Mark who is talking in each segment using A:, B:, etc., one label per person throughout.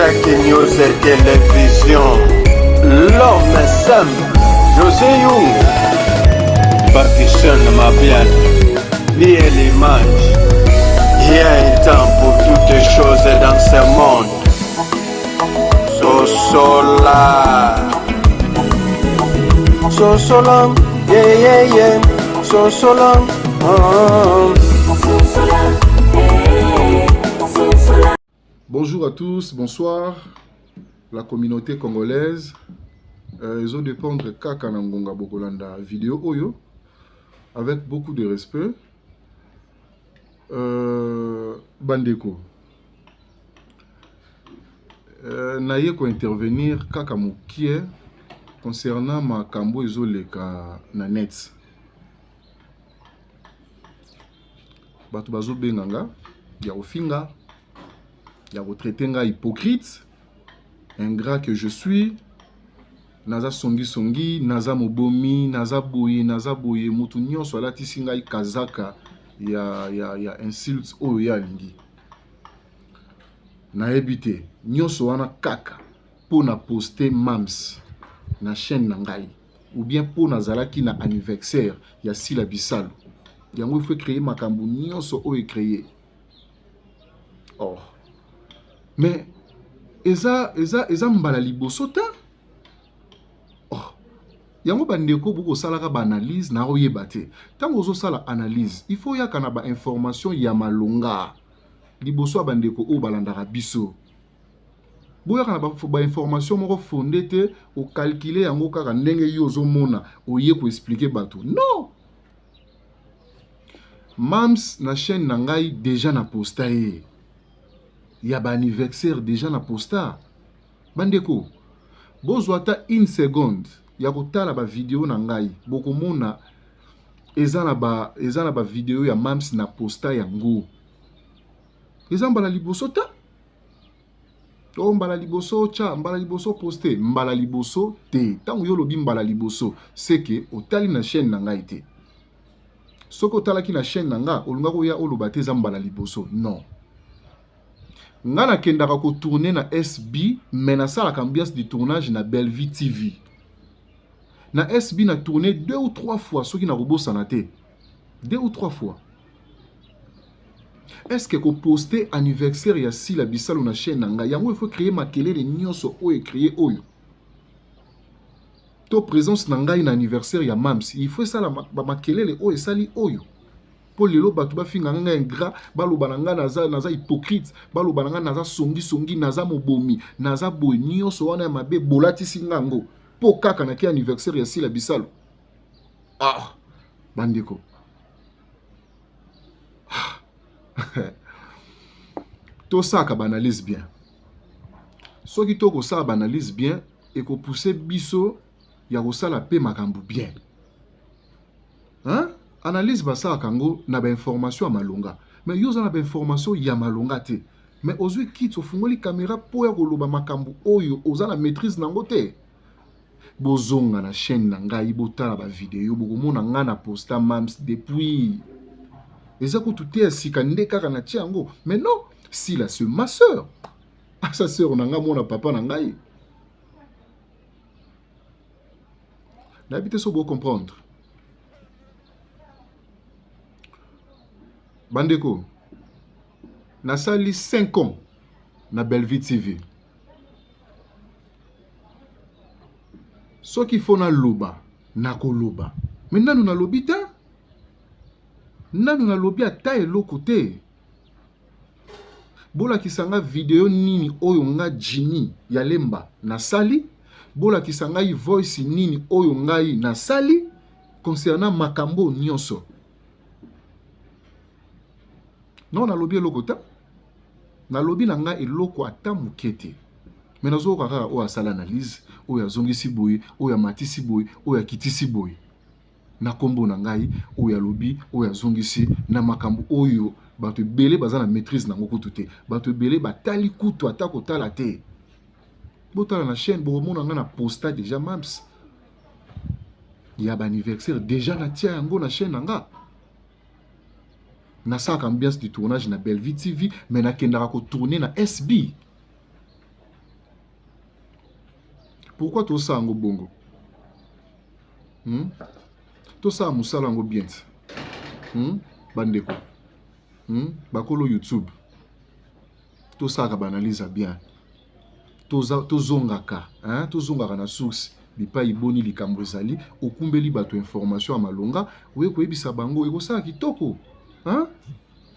A: Isaac News Télévision. L'homme simple, José Young. Pakistan Mabian. Bien l'image. Il y a un temps pour toutes choses dans ce monde. Sosola. Sosola, yeah, yeah, yeah. Sosola, oh.
B: Sosola, eh, sosola.
C: Bonjour à tous, bonsoir. La communauté congolaise, ils ont dépendre kaka na ngonga bokolanda vidéo oyo avec beaucoup de respect. Bandeko, naye kointervenir kaka mokie concernant makambo ezoleka na net. Bato bazobenga nga ya kofinga, ya kotraite nga hypocrite, ingrat que je suis, naza songisongi, naza mobomi, naza boye, naza boye. Motu nyonso alatisi ngai kazaka ya insulte oyo ye alingi. Nayebi te, nyonso wana kaka mpo na poste mams na chaîne na ngai, ou bien mpo nazalaki na anniversaire ya Sila Bisalu. Yango il faut créer makambo nyonso oyo ecréer. Or mais eza mbala liboso te. Oh, yango bandeko bokosalaka baanalyse na oyeba te. Ntango ozosala analyse, il faut oyaka na bainformation ya malonga liboso ya bandeko oyo balandaka biso. Boyaka na bainformation moko fondé te, ocalcule yango kaka ndenge yo ozomona, oye koexpliquer bato. Non, mams na chaîne na ngai déjà na posta ye ya baanniversaire, déjà na posta. Bandeko, bozwa ata une seconde ya kotala bavideo na ngai, bokomona eza na bavideo ya mams na posta yango. Eza mbala liboso te. O mbala liboso tya, mbala liboso poste, mbala liboso te. Ntango yo olobi mbala liboso, seke otali na chaîne na ngai te. Soki otalaki na chaîne na nga, olingaki oya oloba te eza mbala liboso. Non, nga nakendaka kotourne na SB, mais nasalaka ambiance du tournage na Bellevue TV. Na SB na tourne deux ou trois fois, soki nakobosana te, deux ou trois fois. Est ce que koposte anniversaire ya Sila Bisalo na chaîne na ngai, yango il faut créer makelele nyonso oyo ecréer oyo? To présence na ngai na anniversaire ya mams, il faut esala bamakelele oyo esali oyo, mpo lelo bato bafinga ngai ingrat, baloba na ngai naza hypocrite, baloba na ngai naza songisongi, naza mobomi, naza boye, nyonso wana ya mabe bolatisi nga yango mpo kaka naki anniversaire ya Sila Bisalo. Ah, bandeko, ah. Tosalaka baanalyse bien. Soki tokosala baanalyse bien, ekopousse biso ya kosala mpe makambo bien, hein? Analyse basalaka yango na bainformation ya malonga, mais yo oza na bainformation ya malonga te, mais ozwi kiti, ofungoli caméra mpo ya koloba makambo oyo oza na maîtrise nango te. Bozonga na chaîne na ngai, botala bavideo, bokomona ngai na posta mams depuis. Eza kutu te ya sika nde kaka na tia yango. Mais non, Sila, c'est ma sœur, asa sœur na ngai, mwana papa na ngai. Nayebi te so bocomprendre. Bandeko, nasali 5 ans na Bellevue TV. Soki fo naloba, nakoloba, me nanu nalobi te, nanu nalobi ata eloko te. Bolakisa nga video nini oyo nga Jimmy ya Lemba nasali, bolakisa ngai voice nini oyo ngai nasali concernant makambo nyonso. Non, nalobi eloko te, nalobi na ngai eloko ata moke te. Me nazoyoka kaka oyo asala analyse, oyo azongisi boye, oyo amatisi boye, oyo akitisi boye na nkombo na ngai, oyo alobi, oyo azongisi na makambo oyo bato ebele baza na maîtrise nango kutu te. Bato ebele batali kutu ata kotala te. Botala na chaîne, bokomona ngai na posta déjà mams ya baanniversaire, déjà natia yango na chaîne na nga. Nasalaka ambiance du tournage na Bellevue TV, mais nakendaka kotourne na SB. Pourquoi tosala yango bongo? Tosala mosala yango bien te. Bandeko. Bakolo YouTube. Tosalaka ba analyse ya bien. Tozongaka, hein? Tozongaka na source bipai boni likambo ezali, okumbeli bato information ya malonga, oye koyebisa bango ekosala kitoko, hein?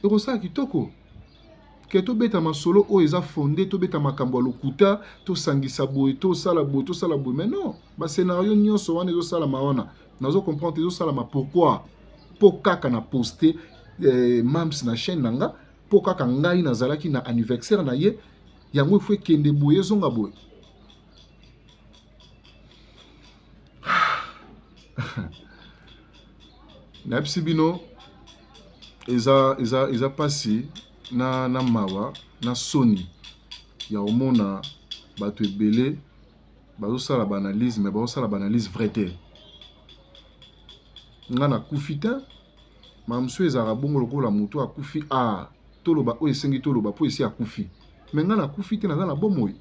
C: Ekosala kitoko. Ke tobeta masolo oyo eza fondé, tobeta makambo ya lokuta, tosangisa boye, tosala boye, tosala boye, mais non, ba scénario nyonso wana ezosalama wana, nazo comprendre ezosalama pourquoi? Po kaka na poster mams na chaîne na nga, po kaka ngai nazalaki na anniversaire na ye, yango ifo ekende boye ezonga boye. Nayebisi bino eza pasi na mawa na soni ya komona bato ebele bazosala ba analyse, mais bazosala ba analyse vrai te. Nga nakufi te, makambo mosusu ezalaka bongo lokola moto akufi, ah, toloba oyo esengi toloba po esi akufi, mais nga nakufi te, naza na bomoi.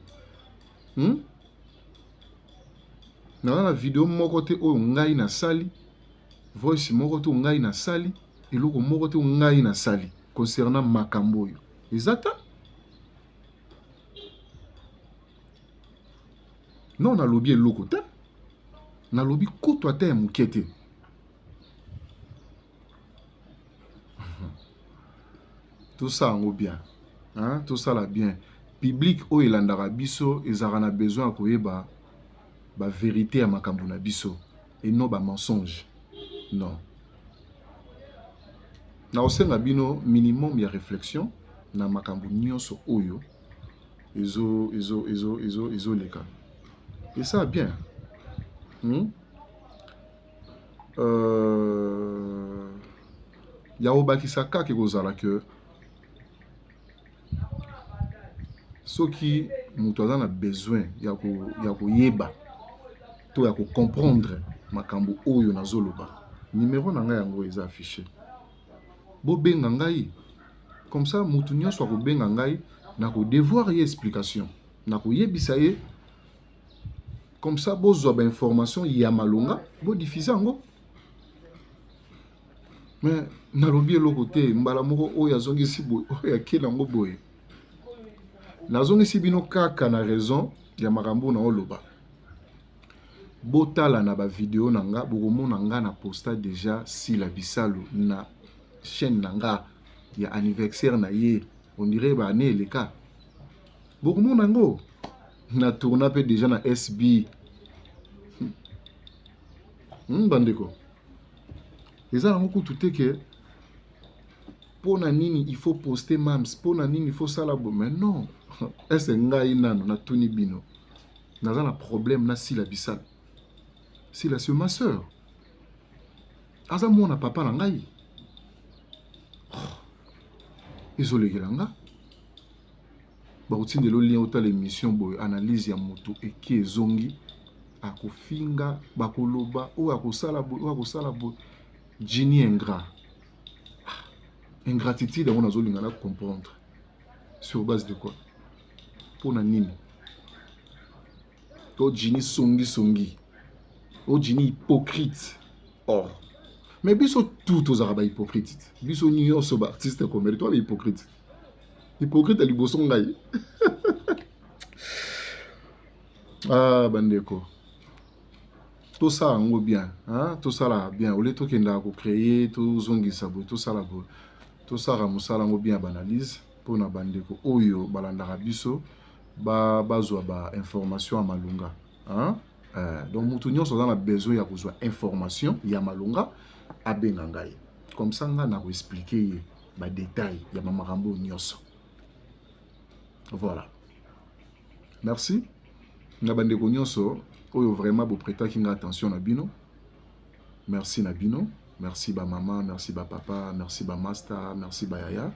C: Naza na video moko te oyo ngai nasali, voice moko te oyo ngai nasali, eloko moko te oyo ngai nasali concernant makambo oyo eza ta. Non, nalobi eloko te, nalobi kutu ata ya moke te. Tosala yango bien, hein? Tosala bien. Public oyo elandaka biso ezalaka na besoin ya koyeba ba vérité ya makambo na biso et non ba mensonge. Non, nakosenga bino minimum ya réflexion na makambo nyonso oyo ezoleka. Eza bien. Ya kobakisa kaka ekozala ke soki moto aza na besoin ya koyeba to ya kocomprendre makambo oyo nazoloba, numero na ngai yango eza affiché, bobenga ngai. Comme ça moto nyonso akobenga ngai, nakodevoir ye explication, nakoyebisa ye. Comme ça bozwa ba information ya malonga, bodiffuser yango. Mais nalobi eloko te, mbala moko oyo azongisi boye, oyo akei nango boye. Nazongisi bino kaka na raison ya makambo na oloba. Botala na ba video na nga, bokomona nga na posta déjà Sila Bisalu na chaîne na nga ya anniversaire na ye, on dirait ba année eleka. Bokomona ngo na tourna pe déjà na SB. Bandeko, eza nango kutu te ke pona nini il faut poster mams, pona nini il faut sala bo, mais non. Est-ce ngai nano natuni bino, naza na problème na Sila Bisalu? Sila c'est ma sœur, aza mwana papa na ngai. Oh, ezolekela nga bakotindela lien otala émission boye, analyse ya moto eki ezongi, akofinga, bakoloba oyo akosala boye, oyo akosala boye. Ginny ingrat, ingratitude yango nazolinga na comprendre sur base de quoi, mpona nini to Ginny songi songi, o Ginny hypocrite. Or mais biso tout tozalaka ba hypocrite, biso nyonso ba artiste comédie to ba hypocrite, hypocrite ya liboso ngai. Ah, bandeko, tosala yango bien, hein? Tosala bien olie tokendaka kocréer, tozongisa boye, tosala boye, tosalaka mosala yango bien ya baanalyse mpona bandeko oyo balandaka biso bazwa ba information ya malonga, hein? Donc moto nyonso aza na besoin ya kozwa information ya malonga, abenga ngai, comme ça ngai nakoexpliquer ye badetail ya bamakambo nyonso. Voilà, merci na bandeko nyonso oyo vraiment boprêtaki nga attention na bino. Merci na bino, merci ba mama, merci ba papa, merci ba master, merci ba yaya,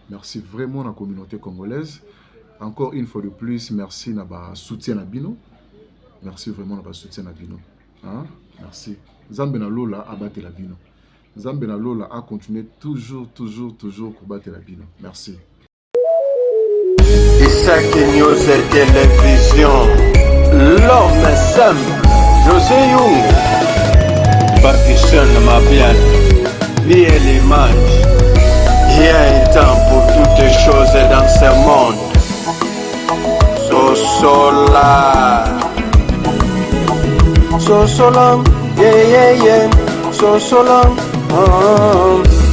C: merci vraiment na communauté congolaise. Encore une fois de plus, merci na ba soutien na bino, merci vraiment na ba soutien na bino, hein? Merci. Nzambe na lola abatela bino, Nzambe na lola a continuer toujours, toujours, toujours kobatela bino. Merci.
A: Isaac News Télévision. L'homme est simple, José Young. Patricia Mabian, Lié l'image. Il y a un temps pour toutes choses dans ce monde. Sosola. Sosola, yeah, yeah. Sosola, oh.